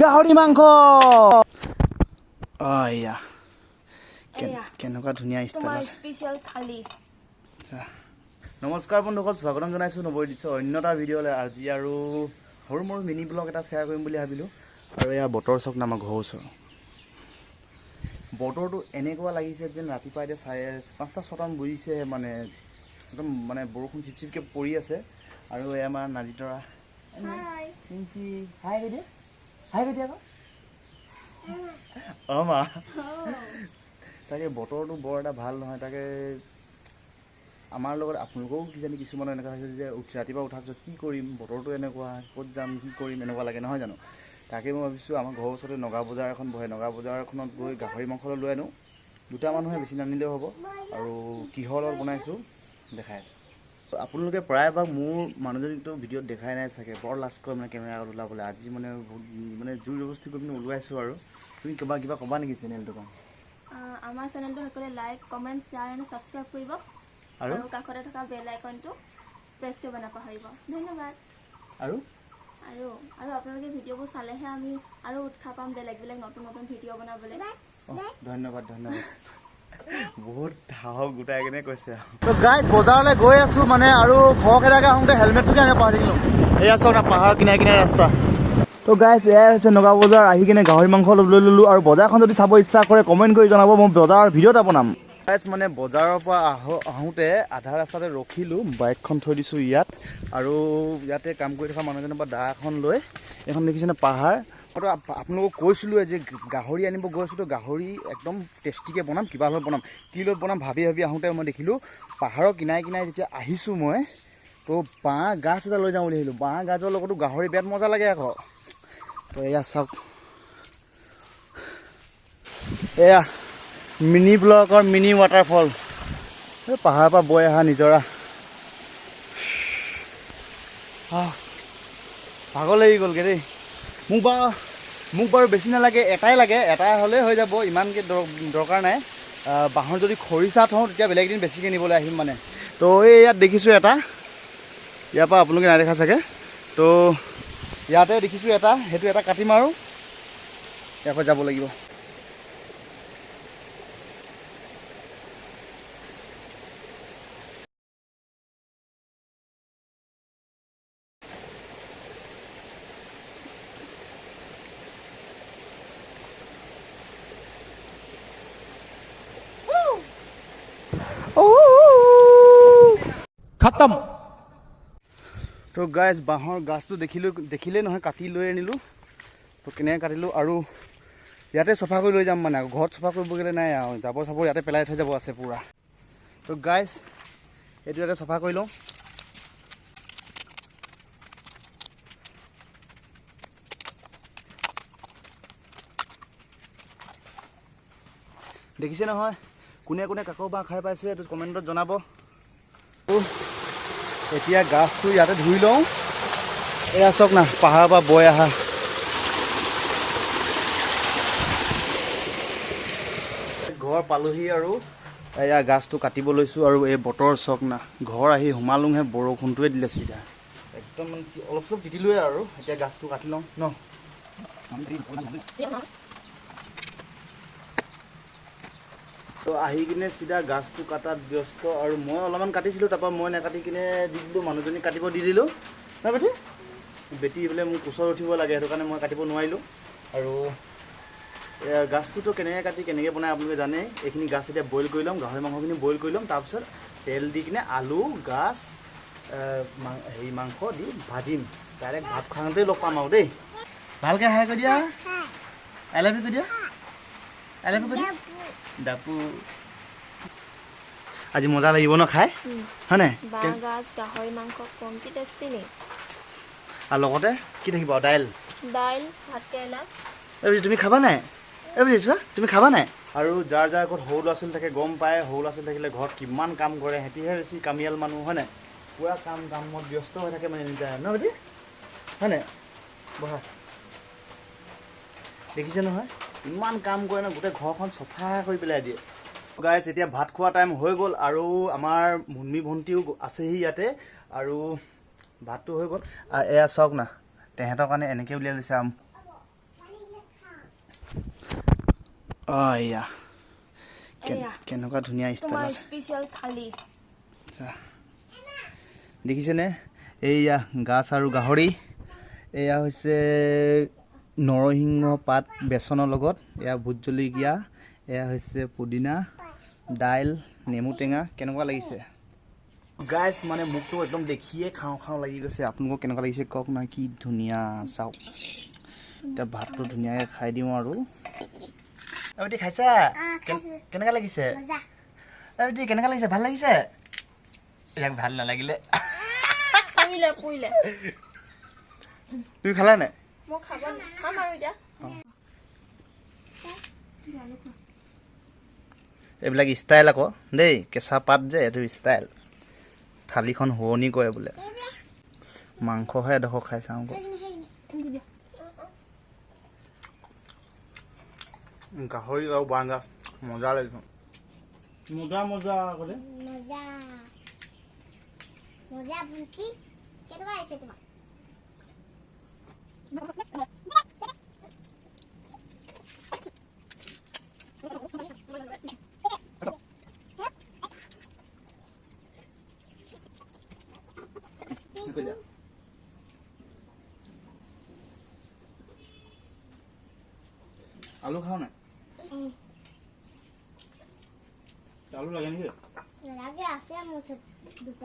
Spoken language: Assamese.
গাহৰি মাংস। এয়া কেনেকুৱা ধুনীয়া ষ্টাইল স্পেচিয়েল থালি। নমস্কাৰ বন্ধুসকল, স্বাগতম জনাইছোঁ নৱদিশ্য অন্য এটা ভিডিঅ'লৈ। আজি আৰু সৰু মৰু মিনি ব্লগ এটা শ্বেয়াৰ কৰিম বুলি ভাবিলোঁ। আৰু এয়া বতৰ চাওক না, আমাৰ ঘৰৰ ওচৰ বতৰটো এনেকুৱা লাগিছে যেন ৰাতিপুৱা এতিয়া 5টা 6টামান বজিছে, মানে একদম মানে বৰষুণ চিপচিপকৈ পৰি আছে। আৰু এয়া আমাৰ নাজিতৰা হাই কৈ দিয়া, হাই কৈ দিয়া আকৌ। অঁ মা, তাকে বতৰটো বৰ এটা ভাল নহয়। তাকে আমাৰ লগত আপোনালোকেও কিজানি কিছুমানৰ এনেকুৱা হৈছে যে ৰাতিপুৱা উঠাৰ পিছত কি কৰিম, বতৰটো এনেকুৱা, ক'ত যাম, কি কৰিম, এনেকুৱা লাগে নহয় জানো? তাকে মই ভাবিছোঁ আমাৰ ঘৰৰ ওচৰতে নগা বজাৰ এখন বহে, নগা বজাৰখনত গৈ গাহৰি মাংস লৈ আনো। দুটা মানুহে বেছি নানিলেও হ'ব। আৰু কিহৰ লগত বনাইছোঁ দেখাই আছোঁ। আপোনালোকে প্ৰায়ভাগ মোৰ মানুহজনীকতো ভিডিঅ'ত দেখাই নাই চাগে, বৰ লাজ কৰে মানে কেমেৰা আগত ওলাবলৈ। আজি মানে বহুত মানে জোৰ জবৰদস্তি কৰি পিনি ওলাইছোঁ। আৰু তুমি কিবা কিবা ক'বা নেকি চেনেলটো? আমাৰ চেনেলটো সকলোৱে like, comment, share and subscribe কৰিব আৰু কাষতে থকা বেল আইকনটো প্ৰেছ কৰিব নাপাহৰিব। ধন্যবাদ। আৰু আৰু আৰু আপোনালোকে ভিডিঅ'বোৰ চালেহে আমি আৰু উৎসাহ পাম বেলেগ বেলেগ নতুন নতুন ভিডিঅ' বনাবলৈ। ধন্যবাদ ধন্যবাদ, বহুত সাহস গোটাই কেনে কৈছে। তো গাইজ বজাৰলৈ গৈ আছোঁ মানে, আৰু খৰখেদাকৈ আহোঁতে হেলমেটটোকে আনিব পাহৰি থাকিলোঁ। এয়া চাওক না, পাহাৰৰ কিনাৰে কিনাৰে ৰাস্তা। তো গাইজ এয়াই হৈছে নগা বজাৰ। আহি কিনে গাহৰি মাংস অলপ লৈ ল'লোঁ। আৰু বজাৰখন যদি চাব ইচ্ছা কৰে কমেণ্ট কৰি জনাব, মই বজাৰৰ ভিডিঅ' এটা বনাম। গাইজ মানে বজাৰৰ পৰা আহোঁতে আধা ৰাস্তাতে ৰখিলোঁ, বাইকখন থৈ দিছোঁ ইয়াত। আৰু ইয়াতে কাম কৰি থকা মানুহজনৰ পৰা দা এখন লৈ, এইখন দেখিছেনে পাহাৰ। মইতো আপোনালোকক কৈছিলোঁৱে যে গাহৰি আনিব গৈছোঁ, তো গাহৰি একদম টেষ্টিকৈ বনাম, কিবা লগত বনাম, কি লগত বনাম ভাবি ভাবি আহোঁতে মই দেখিলোঁ পাহাৰৰ কিনাৰে কিনাৰে যেতিয়া আহিছোঁ মই, তো বাঁহ গাজ এটা লৈ যাওঁ বুলি ভাবিলোঁ। বাঁহ গাজৰ লগতো গাহৰি বিৰাট মজা লাগে আকৌ। তো এয়া চাওক, এয়া মিনি ব্লকৰ মিনি ৱাটাৰফল, এই পাহাৰৰ পৰা বৈ অহা নিজৰা। ভাগৰ লাগি গ'লগৈ দেই। মোক বাৰু বেছি নালাগে, এটাই লাগে, এটা হ'লেই হৈ যাব, ইমানকৈ দৰকাৰ নাই। বাঁহৰ যদি খৰিচা থওঁ তেতিয়া বেলেগ দিন বেছিকৈ নিবলৈ আহিম মানে। তো এই ইয়াত দেখিছোঁ এটা, ইয়াৰ পৰা আপোনালোকে নাই দেখা চাগে। তো ইয়াতে দেখিছোঁ এটা, সেইটো এটা কাটিম আৰু ইয়াৰ পৰা যাব লাগিব। খতম। তো গাইজ বাঁহৰ গাছটো দেখিলোঁ, দেখিলেই নহয়, কাটি লৈ আনিলোঁ। তো কেনেকৈ কাটিলোঁ আৰু ইয়াতে চফা কৰি লৈ যাম মানে, ঘৰত চফা কৰিব গ'লে নাই আৰু, জাবৰ চাবৰ ইয়াতে পেলাই থৈ যাব আছে পূৰা। তো গাইজ এইটো ইয়াতে চফা কৰি লওঁ। দেখিছে নহয় কোনে কোনে কাকৰ বাঁহ খাই পাইছে, এইটো কমেণ্টত জনাব। এতিয়া গাছটো ইয়াতে ধুই লওঁ। এয়া চাওক না, পাহাৰৰ পৰা বৈ অহা। ঘৰ পালোহি আৰু এয়া গাছটো কাটিব লৈছোঁ। আৰু এই বতৰ চাওক না, ঘৰ আহি সোমালোঁহে বৰষুণটোৱে দিলে চিধা, একদম মানে অলপ চলপ তিতিলোৱে আৰু। এতিয়া গাছটো কাটি লওঁ ন। তো আহি কিনে চিধা গাছটো কাটাত ব্যস্ত। আৰু মই অলপমান কাটিছিলোঁ, তাৰপৰা মই নাকাটি কিনে দি দিলোঁ, মানুহজনীক কাটিব দি দিলোঁ। না বেটি, বেটি বোলে মোৰ কোচত উঠিব লাগে, সেইটো কাৰণে মই কাটিব নোৱাৰিলোঁ। আৰু গাছটোতো কেনেকৈ কাটি কেনেকৈ বনায় আপোনালোকে জানে। এইখিনি গাছ এতিয়া বইল কৰি ল'ম, গাহৰি মাংসখিনি বইল কৰি ল'ম। তাৰপিছত তেল দি কিনে আলু গাছ হেৰি মাংস দি ভাজিম। ডাইৰেক্ট ভাত খাওঁতেই লগ পাম আৰু দেই। ভালকৈ হাই কৈ দিয়া, I love you কৈ দিয়া, I love you কৈ দিয়া। ডাপু আজি মজা লাগিব ন খাই, হয় নাই? বাঁহগাজ গাহৰি মাংস কমটি টেষ্টি নি। আৰু লগতে কি থাকিব? দাইল, দাইল, ভাতকেৰেলা। এই তুমি খাবা নাই? এই বুজিছা তুমি খাবা নাই? আৰু যাৰ যাৰ ঘৰত সৰু ল'ৰা ছোৱালী থাকে গম পায়, সৰু ল'ৰা ছোৱালী থাকিলে ঘৰত কিমান কাম কৰে, সিহঁতিহে বেছি কামিয়াল মানুহ হয় নাই? পূৰা কামত ব্যস্ত হৈ থাকে মানে এনি টাইম ন বেটি, হয় নাই? বহা, দেখিছে নহয় ইমান কাম কৰে ন, গোটেই ঘৰখন চফা কৰি পেলাই দিয়ে। গাইজ এতিয়া ভাত খোৱা টাইম হৈ গ'ল আৰু আমাৰ মুন্মি ভণ্টিও আছেহি ইয়াতে। আৰু ভাতটো হৈ গ'ল। এয়া চাওক না, তেহেঁতৰ কাৰণে এনেকৈ উলিয়াই লৈছে আম। অঁ, এয়া এয়া। কেনেকুৱা ধুনীয়া তোমাৰ ষ্টাইলত। স্পেচিয়েল থালি। দেখিছেনে, এইয়া গাছ আৰু গাহৰি। এয়া হৈছে নৰসিংহ পাত বেচনৰ লগত, এয়া ভোট জলকীয়া, এয়া হৈছে পুদিনা, দাইল, নেমু টেঙা। কেনেকুৱা লাগিছে গাইছ? মানে মোকতো একদম দেখিয়ে খাওঁ খাওঁ লাগি গৈছে। আপোনালোকক কেনেকুৱা লাগিছে কওক না। কি ধুনীয়া চাওক। এতিয়া ভাতটো ধুনীয়াকৈ খাই দিওঁ আৰু। বেটি, খাইছা? কেনেকুৱা লাগিছে? বেটি, কেনেকুৱা লাগিছে? ভাল লাগিছে? ইয়াক ভাল নালাগিলে। পুৰিলে পুৰিলে। তুমি খালা নাই? মই খাব খাম আৰু এতিয়া। এইবিলাক ষ্টাইল আকৌ দেই, কেঁচা পাত যে, এইটো ষ্টাইল। থালিখন শুৱনি কৰে বোলে। মাংসহে এডোখৰ খাই চাওঁ আকৌ। গাহৰি আৰু বাঁহগাজ মজা লাগিব। মজা মজা আকৌ দেই। মজা মজা। ভণ্টি, কেনেকুৱা লাগিছে তোমাক? কি কৰিলা? আলু খাওঁ নাই? আলু লাগে নেকি? নালাগে, আছে মোৰ ওচৰত দুটা।